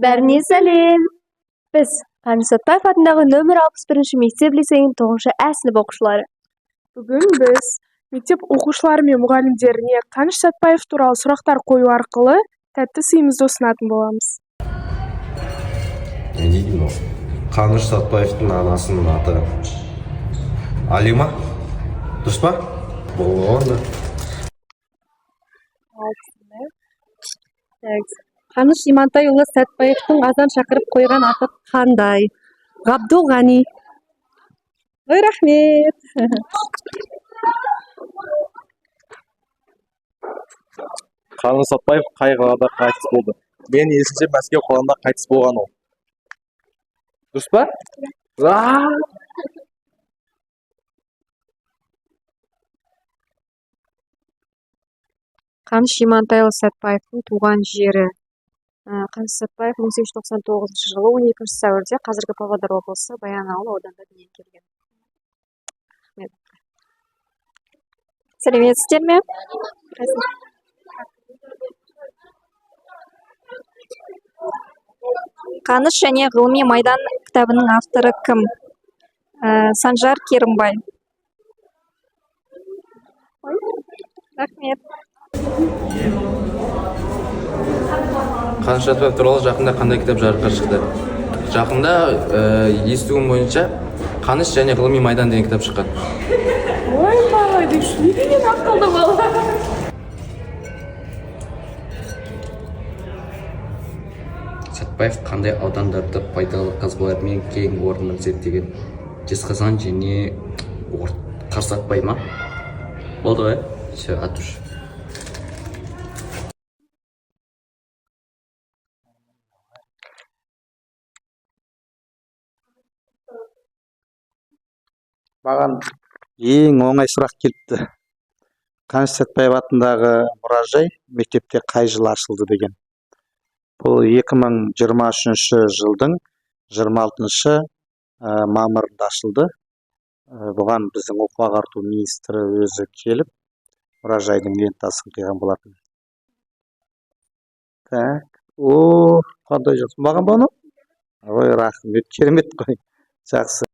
Бәріне сәлем! Біз Қаныш Сәтбаев атындағы нөмір 61 мектеп лицейінің 9 ә сынып оқушылары. Бүгін біз мектеп оқушылары мен мұғалімдеріне Қаныш Сәтбаев туралы сұрақтар қою арқылы тәтті сыйымызды ұсынатын боламыз. Не дейді мынау? Қаныш Сәтбаевтың анасының аты Алима, дұрыс па? Болған да. Қаныш Имантайұлы Сәтбаевтың азан шақырып қойған аты қандай? Ғабдулғани. Ой, рахмет. Қаныш Сәтбаев қай қалада қайтыс болды? Мен есімше, Мәскеу қаласында қайтыс болған ол. Дұрыс па? Қаныш Имантайұлы Сәтбаевтың туған жері. Қаныш Сәтбаев 1899 жылы 12 сәуірде қазіргі Павлодар облысы Баянауыл ауданында дүниеге келген. Рахмет. Сәлеметсіздер ме? Қаныш және ғылыми майдан кітабының авторы кім? Санжар Керімбай. Ой, рахмет. Қаныш Сәтбаев туралы жақында қандай кітап жарыққа шықты? Жақында, естуім бойынша, «Қаныш және ғылыми майдан» деген кітап шыққан. Ой, молодец, не деген ақылды бала! Сәтбаев қандай аудандарды пайдалы қазбалар мен кен орнын зерттеген? Жезқазған және Қарсақбай ма? Болды ғой, все, от души. Маған ең оңай сұрақ келіпті. Қаныш Сәтбаев атындағы мұражай мектепте қай жылы ашылды деген. Бұл 2023 жылдың 26 мамырында ашылды. Бұған біздің оқу ағарту министрі өзі келіп, мұражайдың лентасын қиған болатын. Так, о, қандай жақсы! Маған ба анау? Ой, рахмет, керемет қой, жақсы.